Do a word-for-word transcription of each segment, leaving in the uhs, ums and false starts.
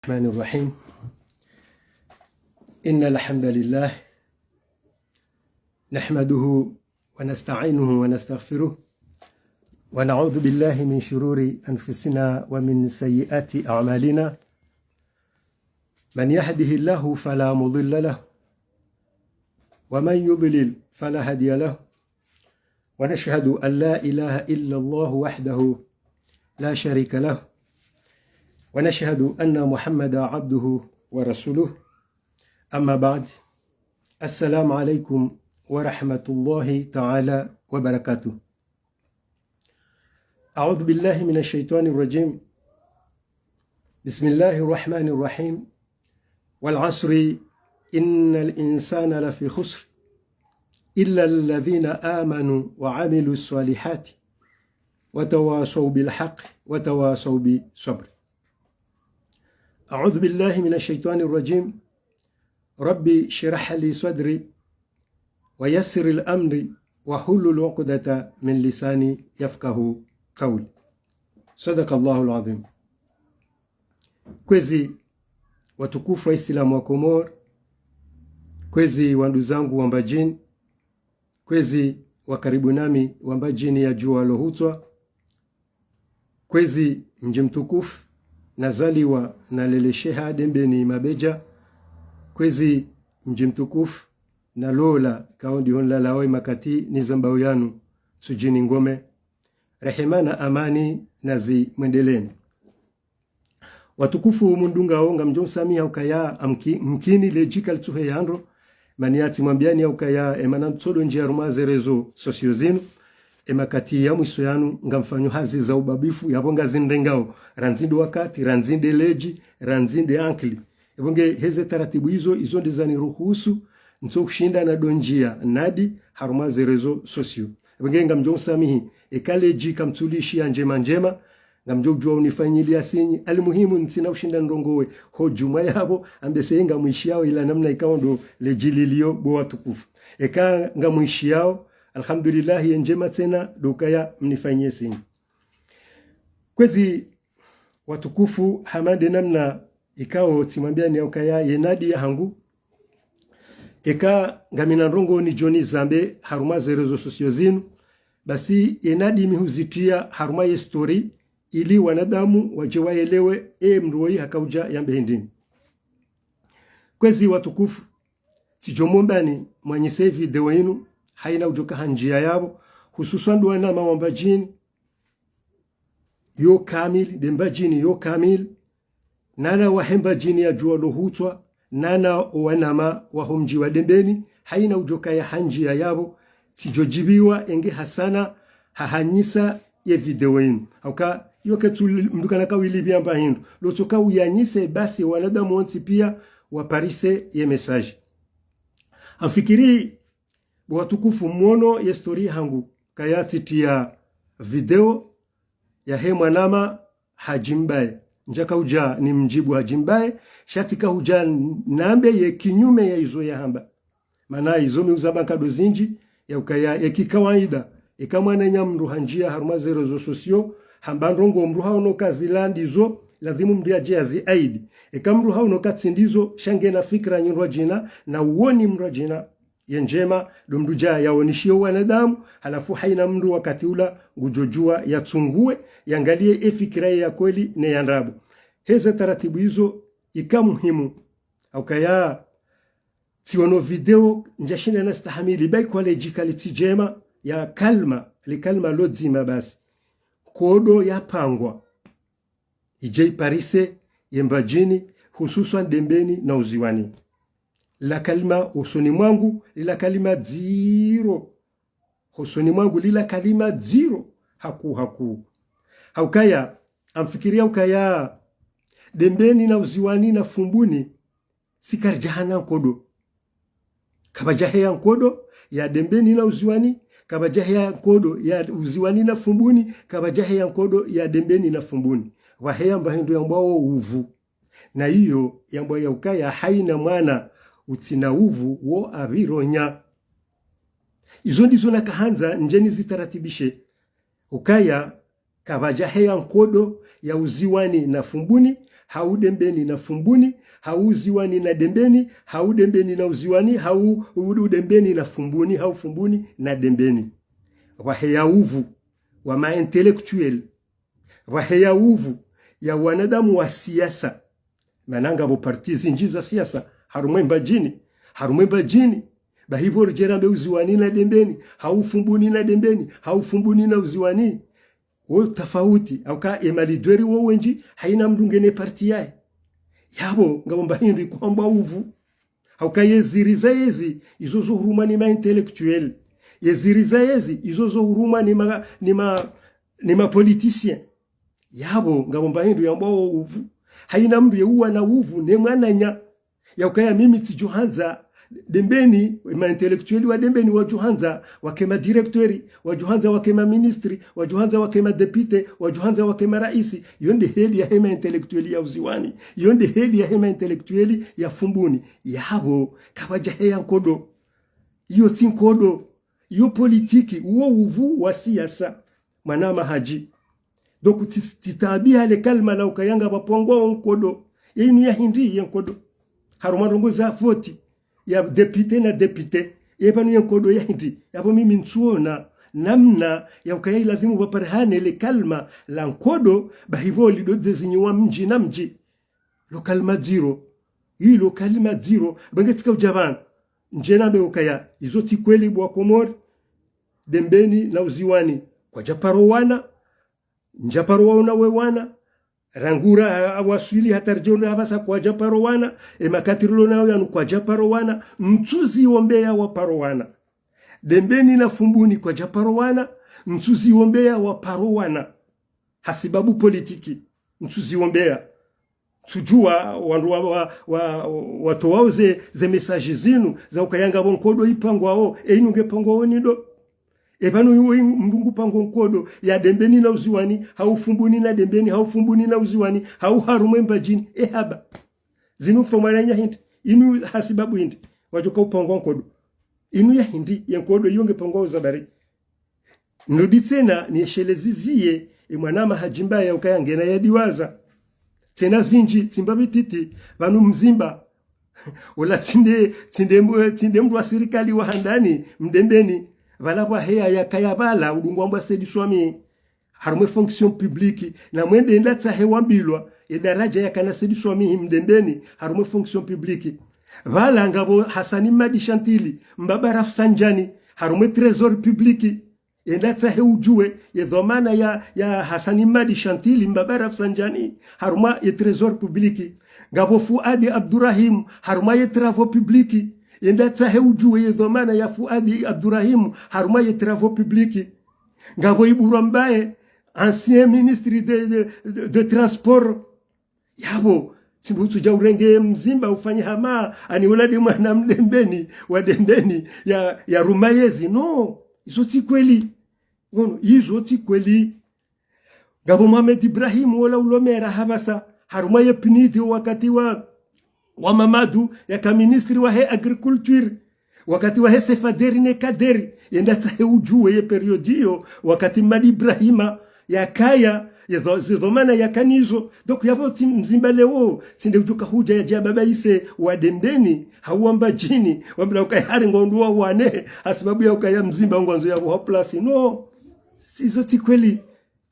الرحمن الرحيم. إن الحمد لله نحمده ونستعينه ونستغفره، ونعوذ بالله من شرور أنفسنا ومن سيئات أعمالنا. من يهده الله فلا مضل له، ومن يضلل فلا هادي له، ونشهد أن لا إله إلا الله وحده لا شريك له، ونشهد أن محمدا عبده ورسوله. أما بعد، السلام عليكم ورحمة الله تعالى وبركاته. أعوذ بالله من الشيطان الرجيم. بسم الله الرحمن الرحيم. والعصر إن الإنسان لفي خسر إلا الذين آمنوا وعملوا الصالحات وتواصوا بالحق وتواصوا بالصبر. أعوذ بالله من الشيطان الرجيم. رب اشرح لي صدري ويسر لي أمري واحلل عقدة من لساني يفقهوا قولي. صدق الله العظيم. Kwezi watukufu wa Islamu wa Komori, kwezi wanduzangu wa Mbadjini, kwezi wa karibu nami wa Mbadjini ya djuwa lohutswa, kwezi mdji mtukufu nazaliwa nalelesheha Dembeni Mabedja, kwezi mdji mtukufu nalola kaondi honlalawe makati nizambao yanu Ntsudjini Ngome, rehema na amani nazimwendeleni. Watukufu mundungao, ngamdjo nsamiha ukaya amki-, mkini ledji kalitsuhe yandro, mana yatsimwambiani ukaya emana ntsodo ndjia harumwa ze réseaux sociaux zinu, emakati ya mwiso yanu ngamfanyo hazi za ubabifu, yapvo ngazindrengao, randzi nde wakati, randzi nde ledji, randzi nde ankili. Epvo nge heze taratibu izo, izo nde zaniruhusu ntsohushinda nado ndjia nadi harumwa ze réseaux sociaux. Epvo nge ngamdjo nsamihi, eka ledji kamtsulishiya ndjema ndjema, ngamdjo udjuwa unifanyilia sinyi. Alimuhimu ntsina ushinda ndrongowe ho djumwa yapvo, ambese ngamwishiao ila namna ikao ndo ledji lilio bo watukufu. Eka ngamwishiao, alhamdulillahi, ye ndjema tsena ndo ukaya mnifanyiye sinyi. Kwezi watukufu, hama nde namna ikao tsimwambiani ya ukaya ye nadi yahangu, eka ngamina ndrongo nidjo nizambe harumwa ze réseaux sociaux zinu, basi ye nadi mi huzitia harumwa ye story, ili wanadamu wadje waelewe e mndru woyi hakaudja yambe hindrini. Kwezi watukufu, tsidjo mwombani mwanyise video inu, haina udjo kaha ndjia yapvo, hususwan ndo wanama wa Mbadjini yo kamili, nde Mbadjini yo kamili, nana wahe Mbadjini ya djuwa lohutswa, nana owanama waho mdji wa Dembeni, haina udjo kaya ha ndjia yapvo, tsidjo djibiwa enge hasana hahanyisa ye video inu. Hauka, yo ketsu li-, mndru kana kawili biamba hindru. Lotsoka uyanyise basi wanadamu wontsi pia waparise ye message. Amfikiri, bo watukufu, mwono ye story hangu, kaya tsitia video yahe mwanama Hadji Mbaye. Ndjaka udja nimdjibu Hadji Mbaye, sha tsika hudja nambe ye kinyume ya izo yahamba. Mana izo mi uzamba nkado zindji, ya ukaya ye kikawaida, eka mwananya mndru handjia harumwa ze réseaux sociaux, hamba ndrongo mndru haono kazila ndizo, lazimu mndru yadje yaziaidi. Eka mndru haono katsi ndizo, sha ngena fikira nyindrwadjina, na uoni mndrwadjina ye ndjema, ndo mndru dja yaonishiye wanadamu, halafu haina mndru wakati ula ngudjo djuwa yatsunguwe, yangaliye e fikira ye ya kweli ne ya ndrabo. Heze taratibu izo ika muhimu. Haukaya tsiono video ndjashinda nastahamili, bayi kwa ledji kalitsi djema, ya kalima, le kalima lodzima basi. Nkodo yapangwa idje iparise ye Mbadjini, hususwan Dembeni na Uziwani. Lila kalima hosoni mwangu, lila kalima dziro. Hosoni mwangu, lila kalima dziro. Haku, haku. Haukaya, amfikiriya ukaya Dembeni na Uziwani na Fumbuni, si karidjahana nkodo. Kapvadjaheya nkodo ya Dembeni na Uziwani, kapvadjaheya nkodo ya Uziwani na Fumbuni, kapvadjaheya nkodo ya Dembeni na Fumbuni. Pvwaheya mba hindru yambwao uvu. Na iyo yambwa ya ukaya haina mwana utsina uvu wo apvironya. Izo ndizo nakahandza ndje nizitaratibishe. Ukaya kapvadjaheya nkodo ya Uziwani na Fumbuni, hau Dembeni na Fumbuni, hau Uziwani na Dembeni, hau Dembeni na Uziwani, hau u-, u-, Dembeni na Fumbuni, hau Fumbuni na Dembeni. Pvwaheya uvu wa ma intellectuel, pvwaheya uvu ya wanadamu wa siasa. Mana ngapvo parti zinji za siasa, harumwa Mbadjini, harumwa Mbadjini. Bahi pvo ridje rambe Uziwani na Dembeni, hau Fumbuni na Dembeni, hau Fumbuni na Uziwani. Wo tafauti, hauka ye ma leader wo wenji, haina mndru ngena parti yahe. Yapvo, ngapvo mba hindri kuhambwa uvu. Hauka ye ziri za yezi, izo zo hurumwa ni ma intellectuel. Ye ziri za yezi, izo zo hurumwa ni ma, ni ma, ni ma politicien. Yapvo, ngapvo mba hindru yambwao uvu. Haina mndru ye uwana uvu, ne mwananya. Ya ukaya mimi tsidjohandza Dembeni, ma intellectuel wa Dembeni wadjohandza wake ma directeur, wadjohandza wake ma ministre, wadjohandza wake ma député, wadjohandza wake ma raisi. Iyo nde heli yahe ma intellectuel ya Uziwani. Iyo nde heli yahe ma intellectuel ya Fumbuni. Yapvo, kapvadja heya nkodo. Iyo tsi nkodo. Iyo politiki, uwo uvu wa siasa. Mwanama Hadji. Donc, tsi-, tsitaabiha le kalima la ukaya ngapvapangwao nkodo. Ye inu ya hindri ye nkodo? Harumwa ndrongoo za voti ya député na député. Ye pvanu ye nkodo ya hindri? Yapvo mimi ntsuona namna ya ukaya ilazimu pvaparihane le kalima la nkodo, bahi pvo lido dze zinyiwa mdji na mdji. Lo kalima dziro. Ilo kalima dziro. Benge tsika udja pvanu. Ndje nambe ukaya, izo tsi kweli bo wa Komori. Dembeni na Uziwani kwadja paro wana. Ndja paro waona we wana. Rangu ra, a, waswili hata ridjo ona hapvasa kwadja paro wana. E makati rilo nayo yanu kwadja paro wana. Ntsuzi wombeya wa paro wana. Dembeni na Fumbuni kwadja paro wana. Ntsuzi wombeya wa paro wana. Hasibabu politiki. Ntsuzi wombeya. Tsudjuwa wandru wa, wa, wa, watowao ze, ze message zinu, za ukaya ngapvo nkodo ipangwao, e inu nge pangwao nido. E pvanu iwo i-, mndru ngu pango nkodo ya Dembeni na Uziwani, hau Fumbuni na Dembeni, hau Fumbuni na Uziwani, hau harumwa Mbadjini, e haba. Zinu mfamwana nya hindri, inu hasibabu hindri, wadjoka upangwa nkodo. Inu ya hindri, ye nkodo iyo nge pangwao zabari. Nudi tsena, ni eshelezi ziye, e mwanama Hadji Mbaye ukaya ngena ya diwaza. Tsena zinji, tsimba bititi, pvanu Mzimba. Ola tsinde, tsinde mbu-, tsinde mndru wa sirikali wa handani, Mdembeni. Pvala pvwaheya ya kaya pvala, udungwa mbwa Said Swamihi. Harumwa e fonction publique, na mwende enda tsahe wambilwa, e daraja ya kana Said Swamihi Mdembeni, harumwa e fonction publique. Pvala ngapvo Hassani Mmadi Shantili, mbaba Rafsandjani, harumwa e trésor public. Enda tsahe udjuwe, ye dhwamana ya, ya Hassani Mmadi Shantili, mbaba Rafsandjani, harumwa ye trésor public. Ngapvo Fouadi Abdourahim, harumwa ye travaux publics. Enda tsahe udjuwe ye dhwamana ya Fouadi Abdourahim, harumwa ye travaux publics. Ngapvo Ibura Mbaye, ancien ministre de, de, de, de transport. Yapvo, tsi mbu utsudja urenge Mzimba ufanye hama, ani ola nde mwana Mdembeni, wa Dembeni, ya, ya ruma yezi. No, izo tsi kweli. Ngono, izo tsi kweli. Ngapvo Mohamed Ibrahim, ola ulo mera hapvasa, harumwa ye PNUD wakati wa, wa Mamadou, yaka ministre wahe agriculture. Wakati wahe Sefaderi ne Kaderi, yenda tsahe udjuwe ye période iyo, wakati Mmadi Ibrahima yakaya, ye dho-, ze dhwamana yakana izo. Donc yapvo tsi Mzimba leo, tsinde udjuka hudja yadja babaise wa Dembeni, hau wa Mbadjini, wambila ukaya hari ngondro wa wane, hasibabu ya ukaya Mzimba ngwandzo yapvo ha place. No, izo tsi kweli.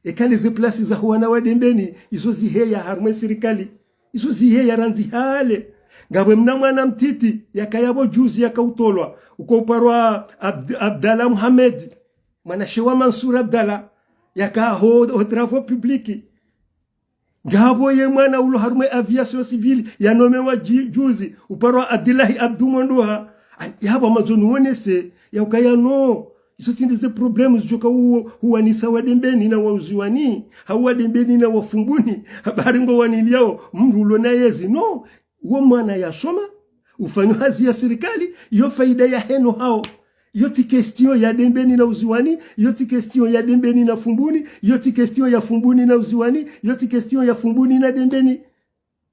Eka le ze place za huwana wa Dembeni, izo ziheya harumwa e sirikali. Izo ziheya randzi hale. Ngapvo mna mwana mtiti, yakaya pvo juzi yakautolwa. Uko uparwa Abd-, Abdallah Mohamed. Mwanashe wa Mansour Abdallah. Yaka ho, ho travaux publics. Ngapvo ye mwana ulo harumwa e aviation civile, yanomewa ji-, juzi. Uparwa Abdillahi Abdou Mondoha. An-, yapvo amadzoni wonese, ya ukaya no. Izo tsinde ze problèmes zidjoka hu-, huwanisa wa Dembeni na wa Uziwani, hau wa Dembeni na wa Fumbuni, habari ngo waniliao, mndru ulo na yezi. No, wo mwana yasoma, ufanya hazi ya sirikali, iyo faida yahe no hao. Iyo tsi question ya Dembeni na Uziwani, iyo tsi question ya Dembeni na Fumbuni, iyo tsi question ya Fumbuni na Uziwani, iyo tsi question ya Fumbuni na Dembeni.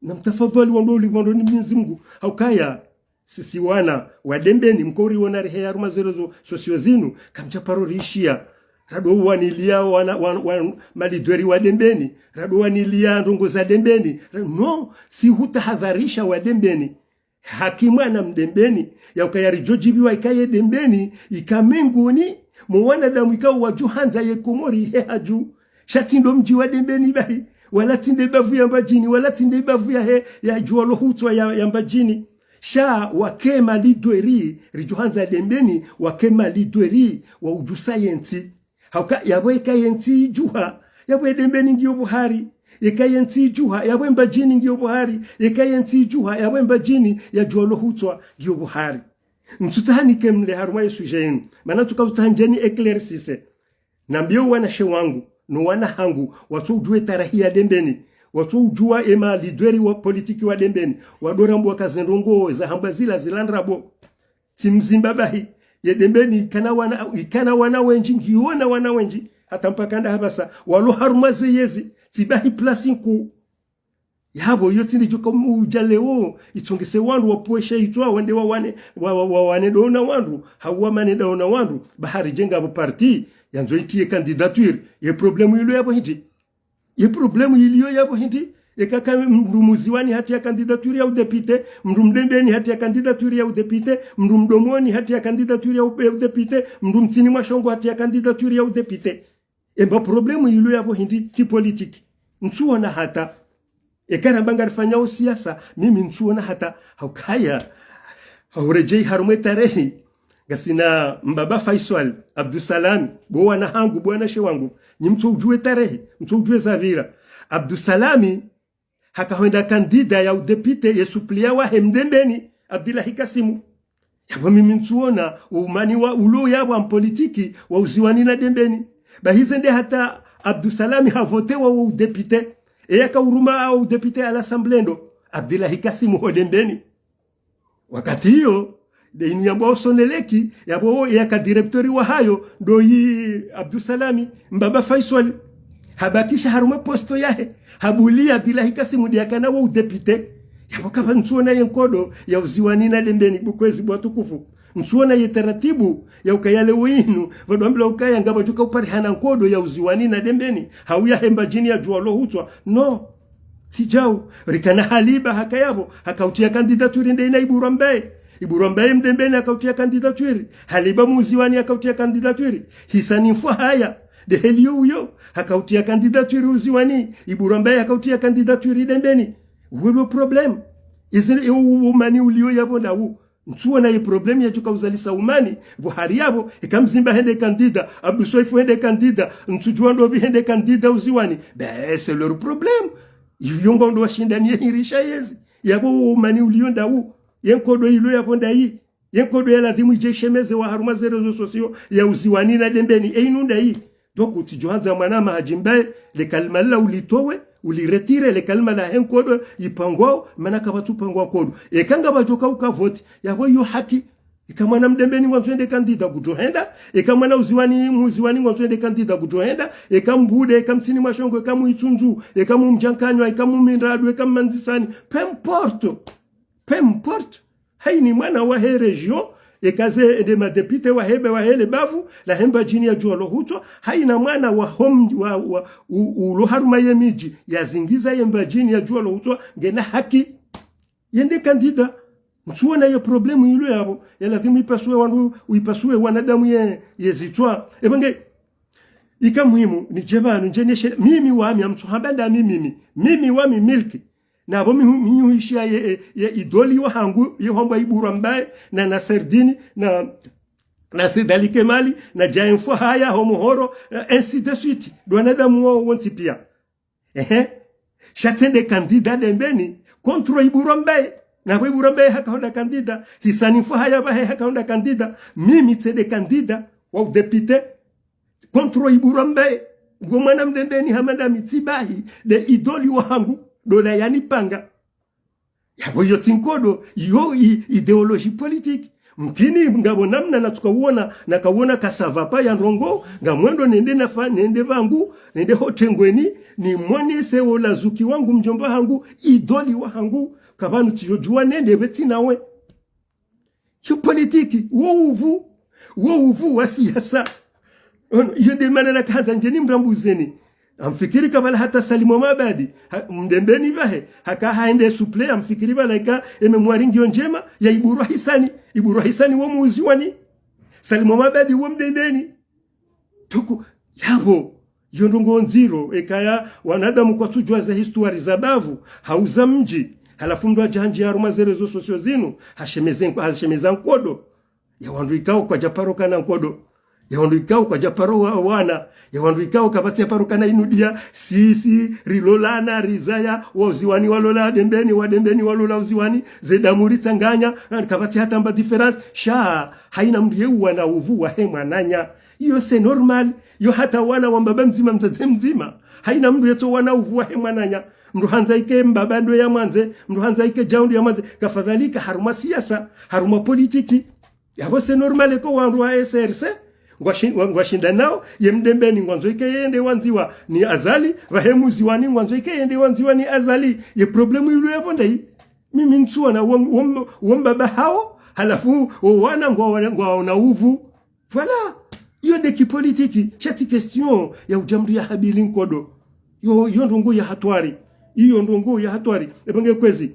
Na mtafadhwali wandru ulipvandro ni Mwenyezi Mungu. Haukaya, sisi wana wa Dembeni, mko uriona riheya harumwa ze réseaux sociaux zinu, kamdja paro rishiya. Rado wanilia wana, wana, wana, malidweri wa Dembeni. Rado wanilia ndrongoo za Dembeni. Ra-, no, si hutahadharisha wa Dembeni. Haki mwana mdembeni, ya ukaya ridjo djibiwa ikaye Dembeni, ika mengoni, mwa wanadamu ikao wadjo handza ye Komori he hadju. Sha tsi ndo mdji wa Dembeni bahi, wala tsi nde bavu ya Mbadjini, wala tsi nde bavu ya he, ya djuwa lo hutswa ya, ya Mbadjini. Sha wake malidweri, ridjo handza Dembeni, wake malidweri, wa udjusa ye ntsi. Hauka, yapvo eka ye ntsi idjuha, yapvo e Dembeni ngiyo pvo hari. Eka ye ntsi idjuha, yapvo e Mbadjini ngiyo pvo hari. Eka ye ntsi idjuha, yapvo e Mbadjini ya djuwa lo hutswa ngiyo pvo hari. Ntsutsaha nike mle harumwa ye sujet yinu. Mana ntsuka utsaha ndjeni éclaircisse. Nambiyo wanashe wangu, no wana hangu, watso udjuwa e tarehi ya Dembeni. Watso udjuwa e malidweri wa politiki wa Dembeni. Wado rambwa ka ze ndrongoo, za hambwa zila zila ndrabo. Tsi Mzimba bahi, ye Dembeni ikana wana, ikana wana wendji, ngiyo na wana wendji, hata mpaka nda hapvasa, walo harumwa ze yezi, tsi bahi place nkuu. Yapvo iyo tsi ndidjo ka mudja leo, itsongese wandru wapvweshe itswa, wende wawane, wa, wa, wawane ndo na wandru, hau wamane ndo na wandru, ba hari djenga pvo parti, yandzo itiye candidature, ye problème ilo yapvo hindri. Ye problème iliyo yapvo hindri, eka ka mndru Mziwani hatiya candidature ya udéputé, mndru Mdembeni hatiya candidature ya udéputé, mndru Mdomoni hatiya candidature ya u-, ya udéputé, mndru Mtsini Mwashongo hatiya candidature ya udéputé. Emba problème iliyo yapvo hindri ki politique. Ntsuona hata. Eka ramba ngarifanyao siasa, mimi ntsuona hata. Haukaya, hauredjei harumwa e tarehi. Ngasina mbaba Faisal, Abdusalami, bo wana hangu, bo wanashe wangu, nyi mtso udjuwa e tarehi, mtso udjuwa e zapvira. Abdusalami, haka hwenda kandida ya udéputé ye suppléant wahe Mdembeni, Abdillahi Kasimu. Yapvo mimi ntsuona, umani wa ulo yapvo wa mpolitiki, wa Uziwani na Dembeni. Bahi ze nde hata Abdusalami havotewa wa udéputé. Eya ka uruma wa udéputé à l'Assemblée ndo, Abdillahi Kasimu ho Dembeni. Wakati iyo, nde inu yambwao Sonelec, yapvo yaka directeur wahayo, ndo yi Abdusalami, mbaba Faisal. Habakisha harumwa e poste yahe, habulia Abdillahi Kasimu nde yakana wa udéputé. Yapvo kapva ntsuona ye nkodo ya Uziwani na Dembeni, bo kwezi bo watukufu. Ntsuona ye taratibu, ya ukaya leo inu, pvadwambila ukaya ngapvadjo ka uparihana nkodo ya Uziwani na Dembeni, hau yahe Mbadjini ya djuwa lo hutswa. No. Tsi djau, rikana Haliba haka yapvo, haka utiya candidature nde ina Iburwa Mbaye. Iburwa Mbaye Mdembeni haka utiya candidature. Haliba Muziwani haka utiya candidature. Hisani Mfwahaya, nde heliyo uyo, haka utiya candidature Uziwani. Iburwa Mbaye haka utiya candidature Dembeni. Uwe lo problème. Izi, e, u-, u-, umani uliyo yapvo ndawu. Ntsuona ye problème yadjo ka uzalisa umani, pvo hari yapvo, eka Mzimba hende kandida, Abdu Swaifu hende kandida, Ntsudjuwa Ndopvi hende kandida Uziwani. Ben, c'est leur problème. Iyo ngo ndo washindaniye hindri sha yezi. Yapvo wo umani uliyo ndawu, ye nkodo ilo yapvo ndayi, ye nkodo ya ladhimu idje ishemeze wa harumwa ze réseaux sociaux ya Uziwani na Dembeni, e inu ndayi. Donc, utsidjo handza mwana Mahaji Mbaye, le kalima lila ulitowe, uliretire, le kalima lahe nkodo ipangwao, mana kapvatsu pangwa nkodo. Eka ngapvadjo ka uka vote, yapvo iyo haki. Eka mwana Mdembeni ngwandzo ende kandida kudjo henda, eka mwana Uziwani, Muziwani ngwandzo ende kandida kudjo henda, eka Mbude, eka Mtsini Mwashongo, eka Mwitsundzu, eka Mumdjankanywa, eka Mumindradu, eka Mmandzisani, peu importe. Peu importe. Haina mwana wahe région, eka ze nde madéputé wahe be wahe le bavu, lahe Mbadjini ya djuwa lo hutswa, haina mwana wa hom-, wa, wa, u-, ulo harumwa ye midji, yazingiza ye Mbadjini ya djuwa lo hutswa, ngena haki. Yende kandida. Ntsuona ye problème ilo yapvo, ya ladhimu ipasuwe wandru, ipasuwe wanadamu ye, ye zitswa. Epvange, ika muhimu, nidje pvanu, ndje neshe, mimi wami, amtsuhamba nda mimi, mimi, mimi wami milki. Na pvo mi hu-, mi nyihuishiya ye, ye, ye idole wahangu, ye hwambwa Iburwa Mbaye, na Naserdini, na, na Said Ali Kemali, na Djae Mfwahaya, ho Mohoro, na ainsi de suite. Ndo wanadamu wao wontsi piya. Ehe. Sha tsende kandida Dembeni, contre Iburwa Mbaye. Na pvo Iburwa Mbaye haka honda kandida, Hisani Mfwahaya pvahe haka honda kandida, mimi tsende kandida wa udéputé, contre Iburwa Mbaye, ngo mwana Mdembeni hama ndami tsi bahi, nde idole wahangu, ndo la yanipanga. Yapvo iyo tsi nkodo, iyo i-, idéologie politique. Mkini ngapvo namna natsuka uona, naka uona ka ça va pas ya ndrongoo, ngamwendo nende nafa, nende pvangu, nende ho tengweni, nimonese wo lazuki wangu mdjomba hangu, idole wahangu, kapvanu tsiyo djuwa nende pvetsi nawe. Yo politique, wo uvu, wo uvu wa siasa. Ono, iyo nde mana nakahandza ndjeni mrambuzeni. Amfikiri kabala hata Salim Mabadi, ha, mdembeni pvahe, haka haende suppléant, amfikiri pvala ika, eme mwari ngiyo ndjema, ya Iburu Hisani, Iburu Hisani wo muziwani. Salim Mabadi wo mdembeni. Toko, yapvo, iyo ndrongoo ndziro, ekaya, wanadamu kwatsudjuwa za histoire za bavu, hau za mdji, halafu mndru adja handjia harumwa ze réseaux sociaux zinu, hashemeze nko-, hashemeza nkodo. Ya wandru ikao kwadja paro kana nkodo. Ya wandru ikao kwadja paro wa-, wana. Ya wandru ikao kapvatsi ya paro kana inudia. Sisi, rilolana, rizaya, wa uziwani walola dembeni, wa dembeni walola uziwani. Ze damu ritsanganya, na kapvatsi hata mba différence. Sha, haina mndru ye uwana uvu wahe mwananya. Iyo c'est normal. Iyo hata wana wa mbaba mdzima, mdzadze mdzima. Haina mndru yetso wana uvu wahe mwananya. Mndru handza ike mbaba ndo ya mwandze, mndru handza ike djau ndo ya mwandze. Kafadhalika harumwa siasa, harumwa politiki. Yapvo c'est normal ko wandru wa S R C, ngwashi-, ngwa-, ngwashinda nao, ye mdembeni ngwandzo ike yende wandziwa ni Azali, pvahe muziwani ngwandzo ike yende wandziwa ni Azali. Ye problème ilo yapvo ndayi. Mimi ntsuwana wo, wo, wo mbaba hao, halafu wo wana ngwa, ngwaona uvu. Voilà. Iyo nde kipolitiki, sha tsi question ya udja mndru ya habili nkodo. Yo, iyo ndrongoo ya hatwari. Iyo ndrongoo ya hatwari. Epvo nge kwezi.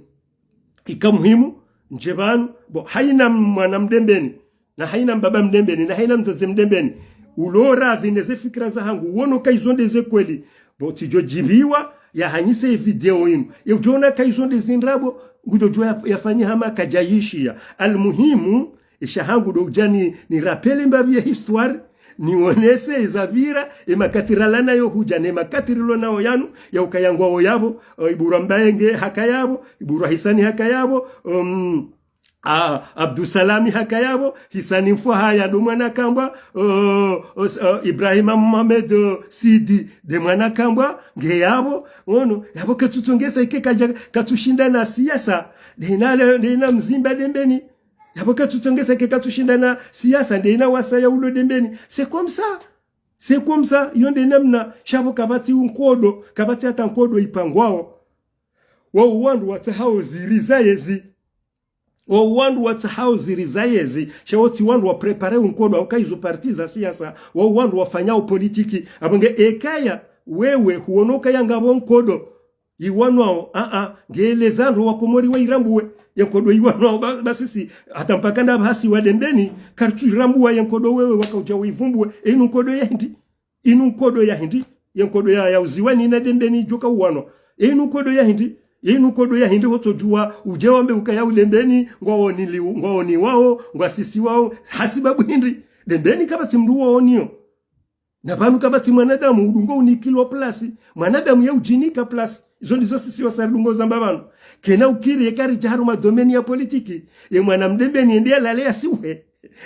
Ika muhimu, ndje pvanu, bo, haina mwana mdembeni, na haina mbaba mdembeni, na haina mdzadze mdembeni. Ulo radhi neze fikira zahangu, wono ka izo nde ze kweli. Bo, tsidjo djibiwa, ya hanyise ye video inu. Ye udjona ka izo nde zindrabo, ngudjo djuwa ya, yafanye hama kadjayishiya. Almuhimu, isha hangu ndo udja ni, ni rappele mbapvi ya histoire, nionese izapvira, e makati ralana yo hudja, ne makati rilo nao yanu, ya ukaya ngwao yapvo, o, Iburu Mbaye nge haka yapvo, Iburu Hisani haka yapvo, um, a, Abdusalami haka yapvo, Hisani Mfwahaya ndo mwana Kambwa, o, o, o, Ibrahima Mohamed, o, Sidi nde mwana Kambwa, nge yapvo, ono, yapvo katsutsongesa ike kadja, katsushindana siasa, ndena le, ndena mzimba dembeni. Yapvo katsutsongesa ike katsushindana siasa, ndena wasaya ulo dembeni. C'est comme ça. C'est comme ça, iyo nde namna, sha pvo kapvatsi unkodo, kapvatsi hata nkodo ipangwao. Wao wandru watsahao ziri za yezi. Wao wandru watsahao ziri za yezi. Sha wo tsi wandru wa préparer unkodo, hauka izo parti za siasa. Wao wandru wafanyao politiki. Apvo nge ekaya, wewe, huono kaya ngapvo nkodo iwanwao, a, a, nge leza ndro wa Komori wa irambuwe. Ye nkodo iwanwao ba, basi si, hata mpaka na pvasi wa dembeni, karitsu irambuwa ye nkodo wewe waka udja wa ivumbuwe. Inu nkodo ya hindri. Inu nkodo ya hindri. Ye nkodo ya, ya uziwani na dembeni djoka uwanwa. Inu nkodo ya hindri. Inu nkodo ya hindri hotso djuwa, udje wambe ukaya u dembeni, ngwaoni liu-, ngwaoni wao, ngwasisi wao, hasibabu hindri. Dembeni kapvatsi mndru waoniyo. Na pvanu kapvatsi mwanadamu udungo unikilwa place. Mwanadamu ye udjinika place. Izo ndizo sisi wasa ridungo zamba pvanu. Kena ukiri ye karidja harumwa domaine ya politiki. Ye mwana mdembeni yende yalale yasiuhe.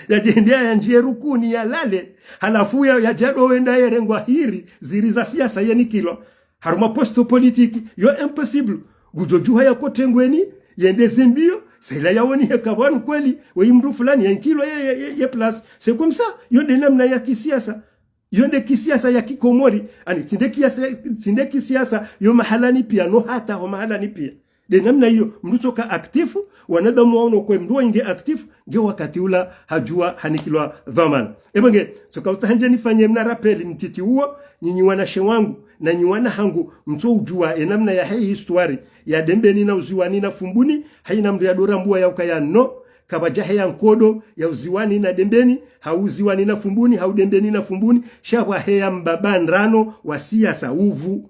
Yadje yende yandjiye rukuni yalale. Halafu ya, yadja ndo wenda yerengwa hiri. Ziri za siasa yenikilwa. Harumwa poste politique. Yo impossible. Ngudjo djuha ya kote ngweni. Yende zimbiyo. Sela yaoni heka pvanu kweli. Weyi mndru fulani yanikilwa ye, ye, ye, ye place. C'est comme ça. Yo nde namna ya kisiasa. Yo nde kisiasa ya kikomori. Ani, tsi nde kiasa-, tsi nde kisiasa yo mahalani pia, no hata ho mahalani pia. Nde namna iyo, mndru tsoka actif, wanadamu waono kwe mndru wa inge actif, nge wakati ula hadjuwa hanikilwa dhwamana. Epvo nge, tsoka utsaha ndje nifanye mna rappel mtiti uwo, nyinyi wanashe wangu, na nyi wana hangu, mtso udjuwa e namna yahe histoire, ya dembeni na uziwani na fumbuni, haina mndru ya ndo rambuwa ya ukaya no, kapvadja heya nkodo ya uziwani na dembeni, hau uziwani na fumbuni, hau dembeni na fumbuni, sha pvwa heya mbaba ndrano wa siasa uvu.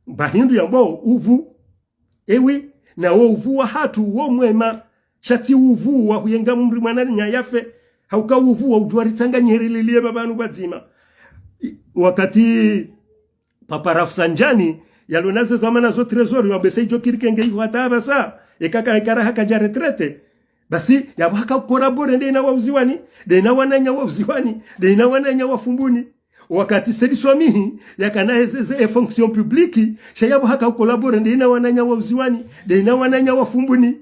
Mba hindru yambwao uvu. Ewi, na wo uvu wahatru wo mwema. Sha tsi uvu wa huyenga mndru mwananya yafe. Hauka uvu wa udjuwa ritsanganye rililiye pvapvanu pvadzima. I, wakati Papa Rafsanjani, yalona ze dhwamana zo trésor, yambese idjo kirike nge iho hata apvasa, eka ka, eka raha kadja retraite. Basi, yapvo haka collaborer nde ina wa uziwani, nde ina wananya wa uziwani, nde ina wananya wa fumbuni. Wakati Said Swamihi, yakana eze, ze, e fonction publique, sha yapvo haka collaborer nde ina wananya wa uziwani, nde ina wananya wa fumbuni.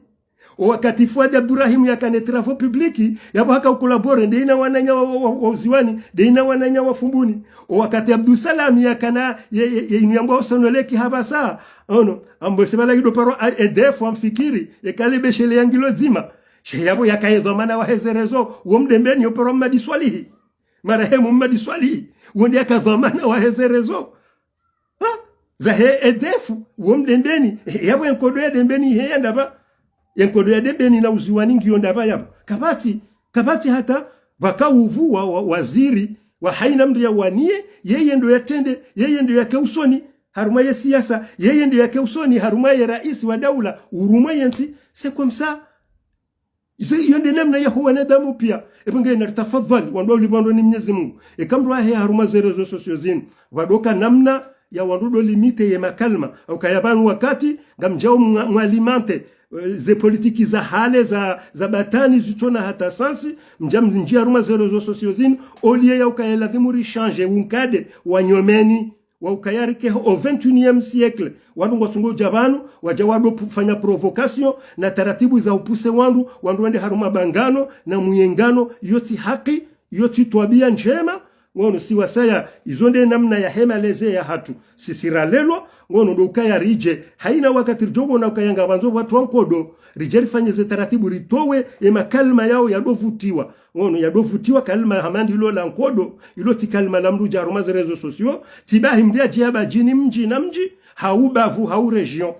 Wakati Fouad Abdourahim yakana e travaux publics, yapvo haka collaborer nde ina wananya wa, wa, wa, wa uziwani, nde ina wananya wa fumbuni. Wakati Abdou Salam yakana ye, ye, ye inu yambwao Sonelec hapvasa, ono, ambwese pvala ido paro a, E D F amfikiri, yeka le beshele ya ngilo dzima. Sha yapvo yaka ye dhwamana wa heze réseaux, wo mdembeni yo paro Mmadi Swalihi. Marehemu Mmadi Swalihi, wo nde yaka dhwamana wahe ze réseaux. Ha? Zahe E D F, wo Mdembeni, yapvo ye nkodo ya Dembeni heya ndapvi? Ye nkodo ya Dembeni na Uziwani ngiyo ndapvi yapvo? Kapvatsi, kapvatsi hata pvaka upvu wa, wa, waziri, wa haina mndru ya waniye, yeye ndo yatrende, yeye ndo yake usoni, harumwa ye siasa, yeye ndo yake usoni, harumwa ye raisi wa daula, urumwa ye ntsi, c'est comme ça. Izo iyo nde namna yaho wanadamu pia. Epvo nge na tafadhali, wandru wa ulipvandro ni Mnyezi Mungu. Eka mndru ahe harumwa ze réseaux sociaux zinu. Pvwadoka namna ya wandru do limite ye makalima. Au kaya pvanu wakati, ngamdjao mwa-, mwalimante, eh, ze politiki za hale, za, za batwili, zitsona hata sens, mdja mndjia harumwa ze réseaux sociaux zinu, oliye ya ukaya ladhimu ri change, unkade, wa nyumeni, wa ukaya rike ho au vingt et unième siècle. Wandru ngwatsungo udja pvanu, wadja wado pu-, fanya provocation, na taratibu za upuse wandru, wandru wende harumwa bangano, na muyengano, iyo tsi haki, iyo tsi twabia ndjema, ngono si wasaya, izo nde namna yahe malezi yahatru. Sisi ralelwa, ngono ndo ukaya ridje, haina wakati ridjo wona ukaya ngapvandzo pvwatru wa nkodo, ridje rifanye ze taratibu ritowe, ye makalima yao yado vutiwa. Ngono yado vutiwa kalima hama ndilo la nkodo, ilo tsi kalima la mndru dja harumwa ze réseaux sociaux, tsi bahi mndru yadje ya badjini mdji na mdji, hau bavu, hau région.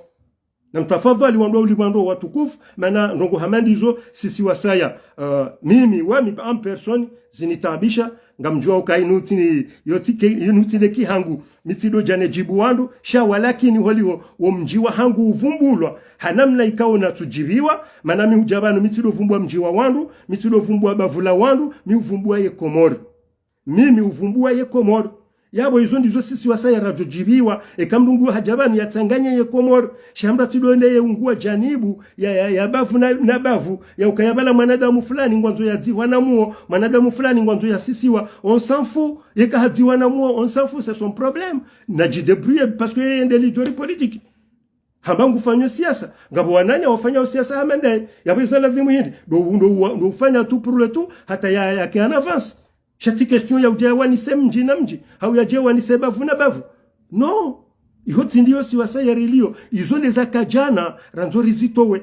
Na mtafadhali wandru wa ulipvandro watukufu, mana ndrongo hama ndizo sisi wasaya. Uh, mimi, wami, en personne, zinitaabisha, ngamdjuwa uka inu tsi ni, iyo tsi ke-, inu tsi nde ki hangu, mi tsido dja ne djibu wandru, sha walakini holiho, wo mdji wahangu uvumbulwa, ha namna ikao natsudjibiwa, mana mi udja pvanu, mi tsido vumbua mdji wa wandru, mi tsido vumbua bavu la wandru, mi uvumbua ye Komori. Mimi uvumbua ye Komori. Yapvo izo ndizo sisi wasaya radjo djibiwa, eka mndru ngu hadja pvanu yatsanganye ye Komori, sha mndru atsido ende ye ungua janibu, ya, ya, ya bavu na, na bavu, ya ukaya pvala mwanadamu fulani ngwandzo yadzihwa na muo, mwanadamu fulani ngwandzo yasisiwa, on s'en fout, yeka hadzihwa na muo, on s'en fout, c'est son problème. Nadjidébrouille, parce que yeye nde leader politique. Hamba ngufanyo siasa, ngapvo wananya wafanyao siasa hama ndaye, yapvo iza ladhimu hindri, ndo, ndo, ndo ufanya tout pour le tout, hata ya, yake en avance. Sha tsi question ya udja yawanise mdji na mdji, hau yadje yawanise bavu na bavu. Non, iho tsi ndiyo si wasaya rilio, izo nde zaka djana, randzo rizitowe.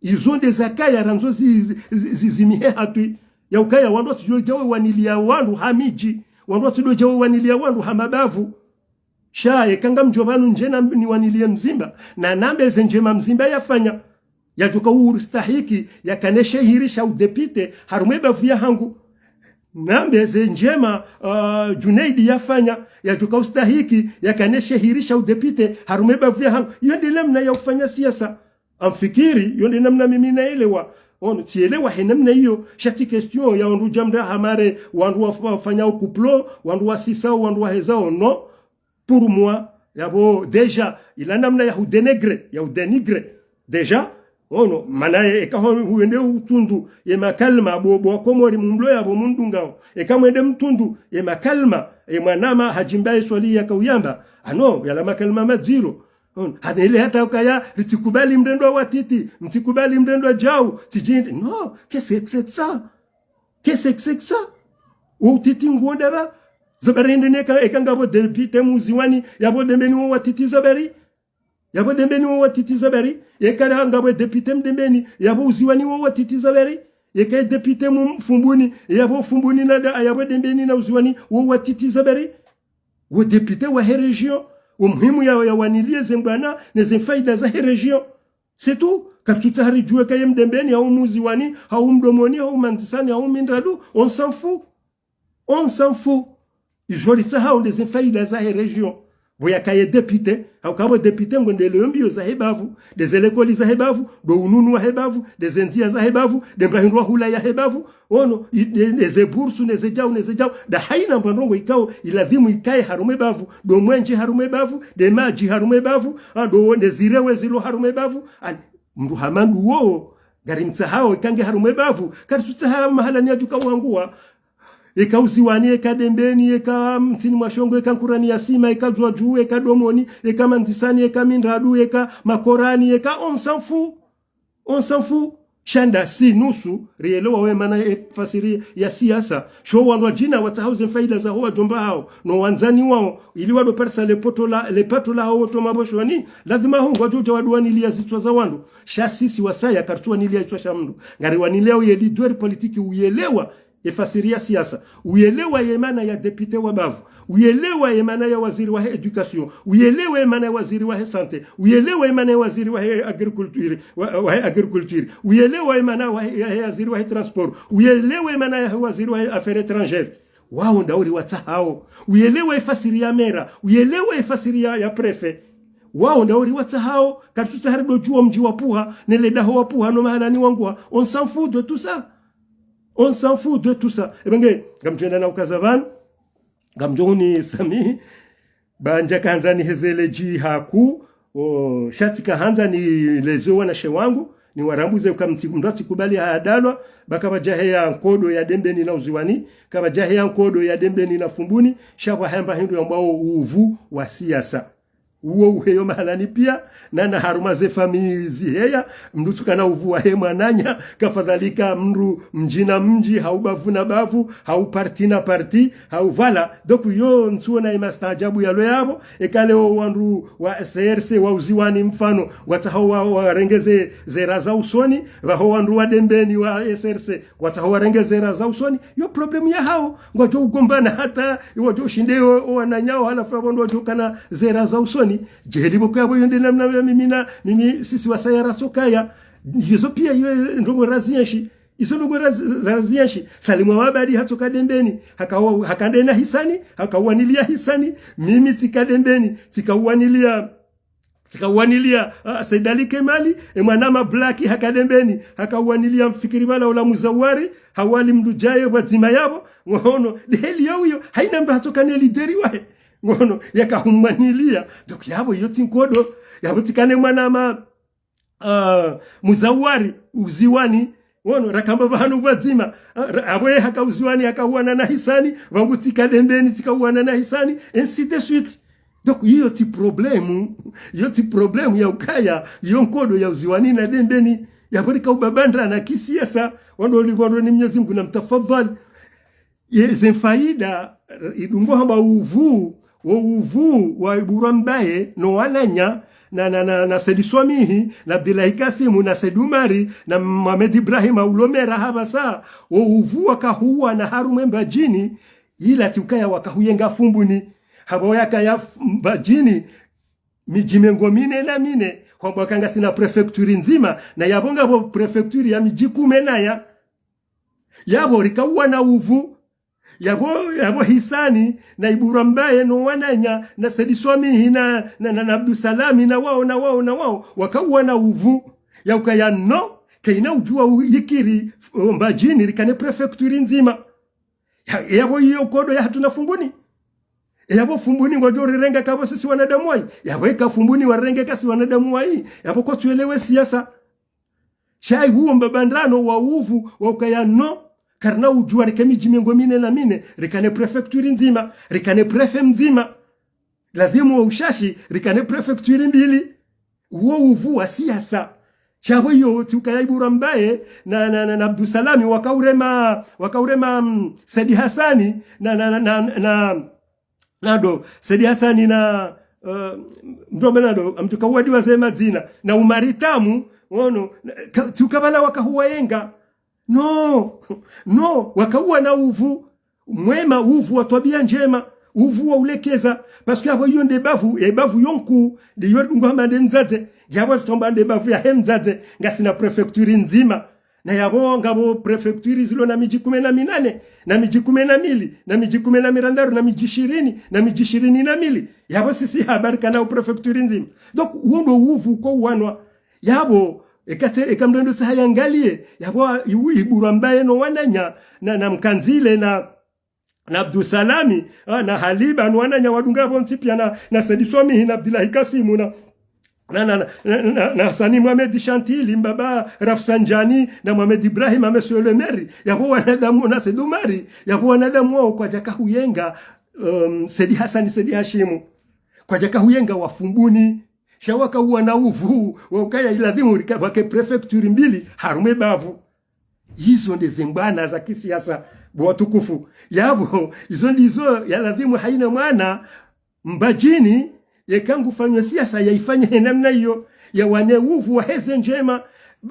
Izo nde zakaya randzo zi, zi, zi, zi, zimihe hatwi. Ya ukaya wandru watsidjo dja we wanilia wandru ha midji, wandru watsidjo dja we wanilia wandru ha mabavu. Sha, eka ngamdjo pvanu ndje na, niwanilie Mzimba, na nambe ze ndjema Mzimba yafanya. Yadjoka ustahiki, yakane she hiri sha udepite, harumwa ye bavu yahangu. Nambe ze ndjema, uh, Junaidi yafanya, yadjoka ustahiki, yakane she hiri sha udepite, harumwa ye bavu yahangu. Iyo nde namna ya ufanya siasa. Amfikiri, iyo nde namna mimi naelewa. Ono, tsielewa he namna iyo, sha tsi question ya wandru dja mndra hamare, wandru wa, wafanyao kuplo, wandru wasisao, wandru wahezao, non. Pour moi, yapvo déjà, ila namna ya hudénigrer, ya hudénigrer. Déjà, ono, mana ye, eka ho, huende utundu, ye makalima, bo, bo wa Komori mumlo yapvo mundungao. Eka mwende mtundu, ye makalima, ye mwanama hadjimba ye swali yaka uyamba. Ano, yala makalima madziro. Ono, hata ile hata ukaya, ritsikubali mndru ndo watiti, mtsikubali mndru ndo djau, tsidjindi. Non, qu'est-ce que c'est que ça? Qu'est-ce que c'est que ça? Wo utiti nguo ndapvi? Zabari nde neka, eka ngapvo député Muziwani, yapvo Dembeni wo watiti zabari. Yapvo Dembeni wo watiti zabari. Eka na ngapvo député Mdembeni, yapvo Uziwani wo watiti zabari. Eka député mu Fumbuni, yapvo Fumbuni na da, yapvo Dembeni na Uziwani wo watiti zabari. Wo député wahe région, wo muhimu ya, yawanilie ze mbwana, ne ze faida zahe région. C'est tout. Karitsutsaha ridjuwe kaye Mdembeni, hau Muziwani, hau Mdomoni, hau Mandzisani, hau Mindradu. On s'en fout. On s'en fout. Izo ritsahao nde ze faida zahe région. Pvo yakaye député, hauka pvo député ngwendeleyo mbio zahe bavu, nde ze likoli zahe bavu, ndo ununu wahe bavu, nde ze ndzia zahe bavu, nde mbahindru wa hula yahe bavu, ono, i-, ne, ne ze bursu, ne ze djau, ne ze djau, nda haina mbwa ndrongo ikao, iladhimu ikaye harumwa ye bavu, ndo mwenje harumwa ye bavu, nde madji harumwa ye bavu, a, ndo, nde zirewe zilo harumwa ye bavu, ani, mndru hama nduwo, ngarimtsahao, ikange harumwa ye bavu, karitsutsaha mahala ni yadjuka wangua, eka Uziwani, eka Dembeni, eka Mtsini mwa Shongo, eka Nkurani ya Sima, eka Dzwadju, eka Domoni, eka Mandzisani, eka Mindradu, eka Makorani, eka on s'en fout. On s'en fout. Sha nda si nusu, rielewa we mana ye fasiri ya siasa. Sho wandru wadjina watsahao ze faida zaho wadjomba hao, no wandzani wao, ili wado parisa le poto la, le pato lahao woto maboshoni, ladhima ho ngwadjo dja wado wanilia zitswa za wandru. Sha sisi wasaya karitsu wanilia itswa sha mndru. Ngariwaniliao ye leader politique uyelewa, Efasiri ya siasa. Uyelewa ye maana ya député wa bavu. Uyelewa ye maana ya waziri wahe éducation. Uyelewa ye maana ya waziri wahe santé. Uyelewa ye maana ya waziri wahe agriculture, wa-, wahe agriculture. Uyelewa ye maana wahe, ya, ya waziri wahe transport. Uyelewa ye maana ya waziri wahe affaires étrangères. Wao nda uri watsahao. Uyelewa efasiri ya mera. Uyelewa efasiri ya, ya préfet. Wao nda uri watsahao. Karitsutsaha ridojua mdji wapvuha, ne le daho wapvuha, no mahalani wanguha. On s'en fout de tout ça. On s'en fout de tout ça. Ebe nge, ngamdjo enda na ukaza pvanu, ngamdjo huni samihi, ba ndjaka handza niheze le dji haku, o, sha tsika handza nileze wanashe wangu, niwarambuze uka mtsiku mndru atsikubali hadalwa, ba kapvadjaheya nkodo ya Dembeni na Uziwani, kapvadjaheya nkodo ya Dembeni na Fumbuni, sha pvwa hamba hindru yambwao uvu wa siasa. Uwo uheyo mahalani pia, na na harumwa ze famille ziheya, mndru tsukana uvu wahe mwananya, kafadhalika mndru mdji na mdji, hau bavu na bavu, hau parti na parti, hau vala. Donc yo ntsuona ye mastaajabu yalo yapvo, eka leo wandru wa C R C wa Uziwani mfano, watsahao wa, warenge ze, ze raha za usoni, pvaho wandru wa Dembeni wa C R C, watsahao warenge ze raha za usoni, yo problème yahao. Ngwadjo ugombana hata, ngwadjo ushinde o, o wananyao, halafu yapvo ndo wadjo kana ze raha za usoni. Djeli pvoko yapvo yo nde namna ya mimi na, mimi sisi wasaya ratsokaya. Yizo pia yo ndrongoo razienshi. Izo ndrongoo razi-, razienshi. Salim Abadi hatsoka Dembeni. Haka wa-, haka nde na hisani, haka uwanilia hisani. Mimi tsika Dembeni, tsika uwanilia Tsika uwanilia, ah, Said Ali Kemali, e mwana ma Black haka Dembeni, haka uwanilia Fikiri Bala ula Muzawari, Hawali Mndudjaye pvwadzima yapvo, ngono, de heli yo uyo, haina mndru hatsoka ne lideri wahe. Ngono, yaka humwanilia, donc yapvo yo tsi nkodo, yapvo tsikane mwana ma, ah, Muzawari, Uziwani, ngono, rakamba pvahanu pvwadzima, ah, ra-, apvo ye haka Uziwani, haka uwana na hisani, pvangu tsika Dembeni, tsika uwana na hisani, ainsi de suite. Donc, iyo tsi problème, iyo tsi problème ya ukaya, iyo nkodo ya Uziwani na Dembeni, yapvo rika ubabandrana kisiasa, wandru wali, wandru ni Mwenyezi Mungu na mtafadhali. Ye ze faida, idungo hamba uvu, wo uvu wa Iburwa Mbaye, no wananya, na, na, na, na Said Swamihi, na Abdillahi Kasimu, na Said Umari, na Mohamed Ibrahim, ulo mera hapvasa, wo uvu waka huwana harumwa e Mbadjini, ila tsi ukaya waka huyenga Fumbuni. Hapvo yakaya F-, Mbadjini, midji mengo mine na mine, hwamba waka ngasina préfecture ndzima, na yapvo ngapvo préfecture ya midji kume na ya. Yapvo rika uwana uvu, yapvo, yapvo hisani, na Iburwa Mbaye no wananya, na Said Swamihi, na, na, na, na Abdusalami, na wao, na wao, na wao, waka uwana uvu, ya ukaya no, kaina udjua u-, yikiri, o, Mbadjini, rikane préfecture ndzima. Ya, yapvo iyo nkodo ya hatru na Fumbuni. Yapvo Fumbuni ngwadjo rirenga kapvo sisi wanadamu wayi. Yapvo eka Fumbuni warenge kasi wanadamu wayi. Yapvo kwatsuelewe siasa. Sha yi uwo mbabandrano wa uvu wa ukaya no. Karina udjua rike midji mengo mine na mine. Rikane préfecture ndzima. Rikane préfet mdzima. Ladhimu wa ushashi, rikane préfecture mbili. Uwo uvu wa siasa. Sha pvo iyo, tsi ukaya Iburwa Mbaye, na, na, na, na Abdusalami, waka urema, waka urema, mm, Said Hasani, na, na, na, na, na, nado, Said Hasani na, eh, mndru amba nado, amtuka uwadi wa ze madzina, na Umari Tamu, ngono, na, ka-, tsi uka pvala waka huwayenga. No, no, waka uwana uvu, mwema, uvu wa twabia ndjema, uvu wa ulekeza, parce que yapvo iyo nde bavu, e bavu yo nkuu, nde yo dungo hamba nde mdzadze, yapvo tsamba nde bavu yahe mdzadze, ngasina préfecture ndzima, na yapvo ngapvo préfecture zilo na midji kume na minane, na midji kume na mili, na midji kume na mirandaru, na midji shirini, na midji shirini na mili, yapvo sisi hapvo rikana o préfecture ndzima. Donc, uwo ndo uvu ko uwanwa, yapvo, eka tse, eka mndru ndo tsaha yangaliye, yapvo, iwu Iburwa Mbaye no wananya, na, na Mkandzile, na, na Abdusalami, ah, na Haliba, no wananya wadunga pvontsi pia na, na Said Swamihi, na Abdillahi Kasimu, na, na, na Hasani Mohamed Shantili, mbaba Rafsanjani, na Mohamed Ibrahim, Monsieur le Maire, yapvo wanadamu, na Said Umari, yapvo wanadamu wao kwadjaka huyenga, um, Said Hasani, Said Hashimu. Kwadjaka huyenga wa Fumbuni, sha waka uwana uvu, wa ukaya iladhimu rika-, wake préfecture mbili, harumwa e bavu. Izo nde ze mbwana za kisiasa, bo watukufu. Yapvo, izo ndizo yaladhimu haina mwana Mbadjini, yeka ngufanyo siasa yaifanye he namna iyo, yawane uvu waheze ndjema,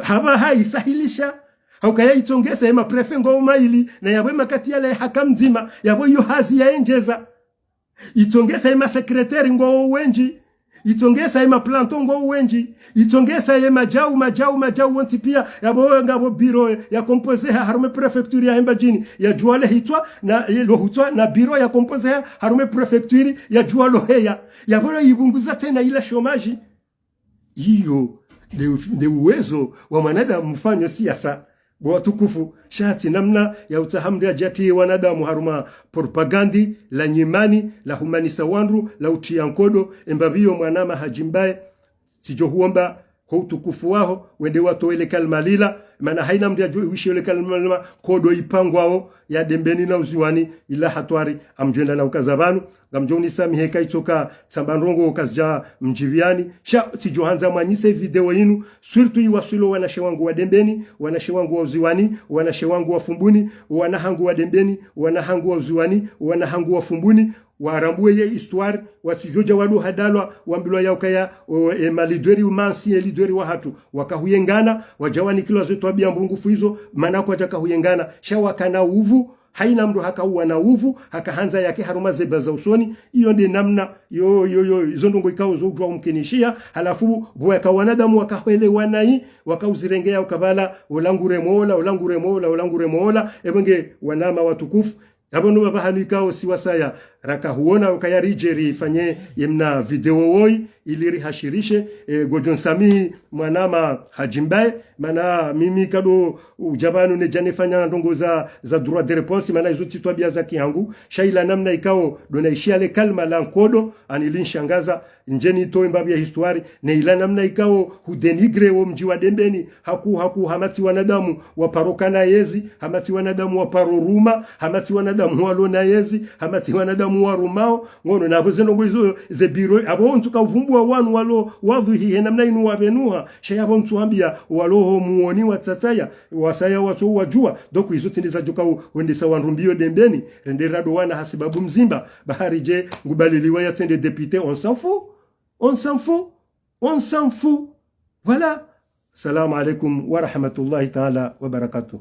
hapvo hayisahilisha, Hauka ya itsongesa ye ma préfet ngwao mayili, na yapvo ye makati yale haka mdzima, yapvo iyo hazi yaendjeza. Itsongesa ye ma secrétaire ngwao wendji. Itsongesa ye ma planton ngwao wendji. Itsongesa ye madjau, madjau, madjau wontsi pia, yapvo ngapvo bureau ya composeha harumwa ye préfecture ya Mbadjini, yadjuwa le hitswa na, ye lo hutswa na bureau ya composeha harumwa ye préfecture yadjuwa lo heya. Yapvo lo ipvunguza tsena ila chômage. Iyo, nde, nde uwezo wa mwanadamu mfanyo siasa. Bo watukufu, sha tsi namna ya utsaha mndru yadjatiye wanadamu harumwa propagande la nyimani, la humanisa wandru, la utriya nkodo, embapvi yo mwanama Hadji Mbae, tsidjo huomba ho utukufu waho, wende watowe le kalima lila, mana haina mndru yadjo iwishe le kalima lila, nkodo ipangwao, ya Dembeni na Uziwani, ila hatwari, ngamdjo enda na ukaza pvanu, ngamdjo unisamihi eka itsoka tsamba ndrongo kazidja mdjipviani. Sha, tsidjo handza mwanyise video inu, surtout iwaswili wanashe wangu wa Dembeni, wanashe wangu wa Uziwani, wanashe wangu wa Fumbuni, wana hangu wa Dembeni, wana hangu wa Uziwani, wana hangu wa Fumbuni, warambuwe ye histoire, watsidjodja wado hadalwa, wambilwa ya ukaya, o, e, ma leader, umansi, e, leader wahatru, wakahuyengana, wadja wanikilwa ze twabiya mbungufu izo, mana kwadjaka huyengana, sha wakana uvu, haina mndru haka uwana uvu, haka handza yake harumwa ze ba za usoni, iyo nde namna, yo, yo, yo, izo ndrongo ikao zo udjuwa umkinishiha, halafu, pvo yaka wanadamu wakahwelewana yi, wakauzirengeya ukapvala, ola ngure mola, ola ngure mola, ola ngure mola, epvo nge wanama watukufu, yapvo no pvapvahanu ikao si wasaya, raka huona ukaya ridje rifanye ye mna video woyi, ili rihashirishe, e, ngodjo nsamihi mwanama Hadji Mbae, mana mimi kado udja pvanu nedja nefanya na ndrongo za, za droit de réponse, mana izo tsi twabiya za kihangu, sha ila namna ikao ndo naishiya le kalima la nkodo, ani linshangaza, ndjeni towe mbapvi ya histoire, ne ila namna ikao hudénigrer wo mdji wa Dembeni, haku, haku, hamatsi wanadamu waparo kana yezi, hamatsi wanadamu waparo ruma, hamatsi wanadamu walo na yezi, hamatsi wanadamu warumao, ngono, na apvo ze ndrongo izo ze bureau, apvo ntsuka uvumbuwa wanu walo, wadhuhi he namna inu wapvenuha, sha yapvo ntsuhambiya, walo ho muoni watsatsaya, wasaya watso wadjuwa, donc izo tsi nde zadjoka u-, wendesa wandru mbiyo Dembeni, rende rado wana hasibabu mdzima, bahari dje, ngubaliliwa yatsende député, on s'en fout, on s'en fout, on s'en fout. Voilà. Salam alaikum wa rahmatullahi ta'ala wa barakatuh.